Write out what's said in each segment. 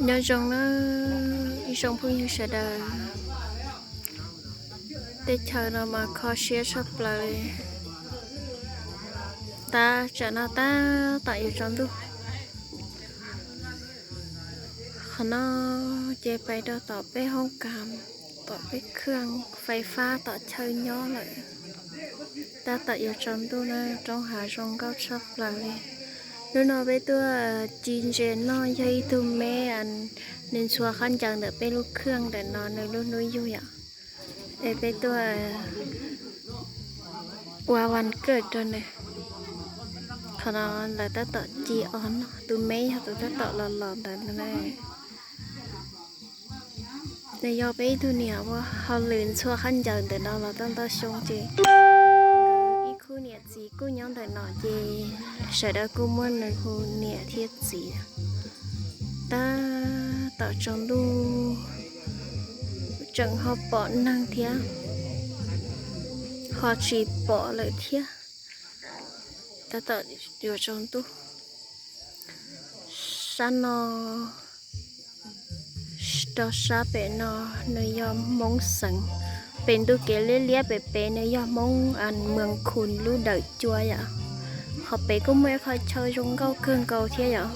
Nyob zoo na ib tsoom phooj ywg sawv daws, teb chaws no mas kho siab tshaj plaws li. Tab tsam no tab tom yuav tsaus ntuj. Qhov no ces pais rau tom peb hoob kas, tom peb khaj fais fab tom chaw nyob lawm. Tab tom yuav tsaus ntuj na, roob hav zoo nkauj tshaj plaws li. Hnub no peb tuaj ci ntses noj, yog ib tug me, nws ntxhua khaub ncaws ntawm peb lub khaj ntawm no, nws lub hnub yug yom. Es peb tuaj ua vas kawm rau nws. Qhov no lawv tab tom ci os noj, tus me yog tus tab tom los los ntawd na. Nws yog peb ib tug niam ua hauj lwm ntxhua khaub ncaws ntawm no los tau ntau xyoo ces nkawd ib khub niam txiv kuj nyob ntawm no ces sawv daws kuj muab nws hu niam thiab txiv. Tab tom tsaus ntuj tseem ho pom neeg thiab, ho tsis pom lawm thiab. Tab tom yuav tsaus ntuj. Sab no rau sab pem no nws yog Hmoob xeev. Pem ntu kev liab liab pem pem nws yog Hmoob Mees Khus lub dawm cua yom. Qhov pem kuj muaj ib qho chaw zoo nkauj kawg nkaus thiab yom.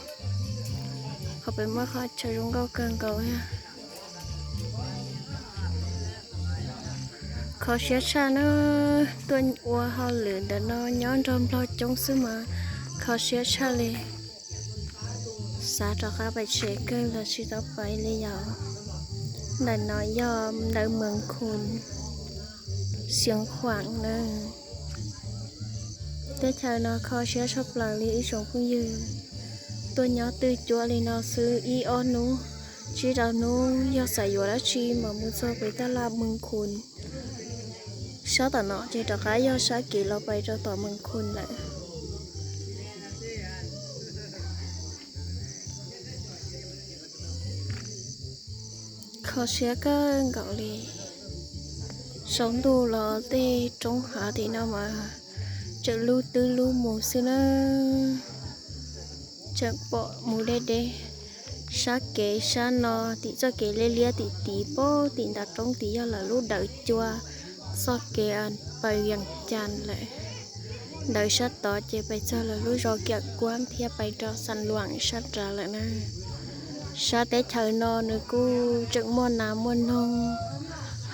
Qhov pem muaj ib qho chaw zoo nkauj kawg nkaus. Kho siab tshaj na, tuaj ua hauj lwm ntawm no nyob nrog nplog coob xwb mas kho siab tshaj li. Xav rov qab pais tsev kawg los tsis tau pais li yom. Ntawm no yog ntawm Mees Khus, Xeev Khuam na. Teb chaws no kho siab tshaj plaws li ib tsoom phooj ywg. Tuaj nyob twj cuab li no xwb ib ob hnub, tsib rau hnub yog xav yuav dab tsi mas mus txog pem tab laj Mees Khus. Sab tom no ces rov qab yog sab kev los pais rau tom Mees Khus lawm. Kho siab kawg nkaus li. Tsaus ntuj los tej roob hav tim no mas tseem lub twb lub mus xwb na. Tseem pom mus deb deb. Sab kev sab no tim txoj kev liab liab tim tid pem tim ntav roob tid yog lawv lub dawm cua txoj kev pais Vias Cas lawm. Ntawd sab tod ces pais txog lawv lub zos Kiam Kuab thiab pais rau Xas Luam sab rad lawm na. Sab teb chaws no nws kuj tseem muaj nas muaj noog,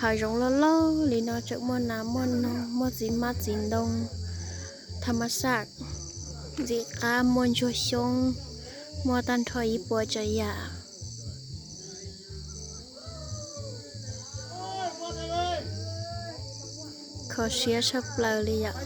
hav zoov loj loj li no tseem muaj nas muaj noog, muaj txiv hmab txiv ntoo, thas mas xaj, ntxim qab, muaj ntsuag xyoob, muaj tag nrho ib puas tsav yam. Kho siab tshaj plaws li yom.